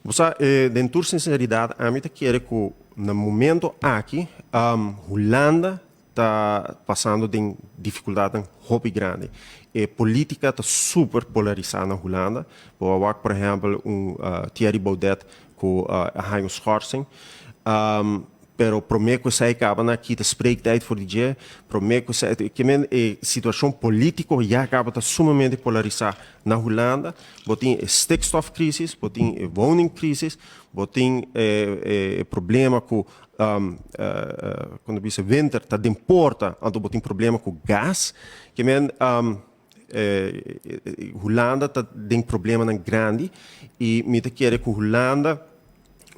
Bo sa, den tur sinceridad, ami ta kere cu na momento aki, Hulanda ta pasando den dificultadnan hopi grandi. E politica ta super polarisa na Hulanda. Bo a wak, por ehempel, un Thierry Baudet cu a haña un schorsing. Pero prome cu esey caba nan a kita spreektijd for di dje. Prome cu esey, ke men e situacion politico ya caba ta sumamente polarisa na Hulanda. Bo tin e stikstofcrisis, bo tin e woningcrisis, bo tin e problema cu cuando bisa winter ta den porta, anto bo tin problema cu gas. Ke men Hulanda ta den problemanan grandi y mi ta kere cu Hulanda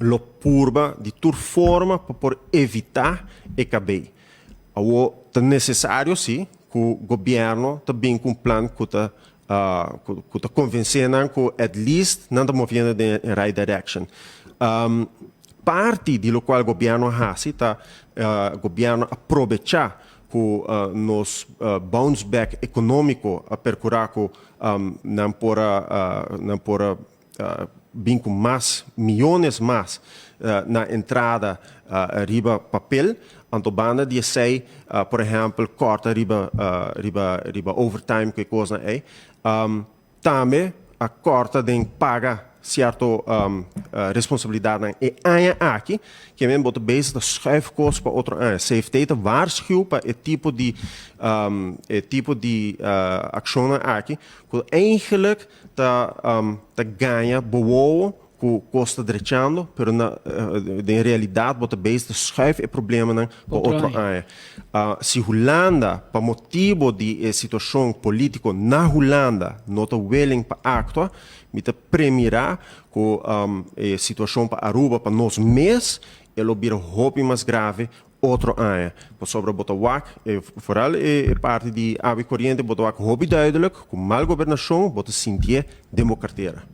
lo purba di tur forma pa por evita e cabey. Awo ta necesario si cu gobierno ta bin cu un plan cu ta cu ta convence nan cu at least nan ta moviendo den e right direction. Parti di locual gobierno a haci ta gobierno a probecha cu nos bounce back economico a percura cu nan por a nan por a bin cu mas miyones mas na entrada riba papel. Anto banda di esey, por ehempel, corta riba riba riba overtime cu e cosnan ey. Tambe a corta den paga cierto responsabilidadnan e aña aki, ke men bo ta bezig ta schuif cos pa otro aña. CFT ta waarschuw pa e tipo di e tipo di accionnan aki cu eigenlijk ta ta gaña bo wowo cu cos ta drechando, pero na den realidad bo ta bezig ta schuif e problemanan pa otro aña. Si Hulanda, pa motibo di e situacion politico na Hulanda, no ta willing pa actua, mi ta premira cu e situacion pa Aruba, pa nos mes, e lo bira hopi mas grave otro aña. Pasobra bo ta wak, vooral e parti di awa y coriente, bo ta wak hopi duidelijk cu mal gobernacion bo ta sintié den bo cartera.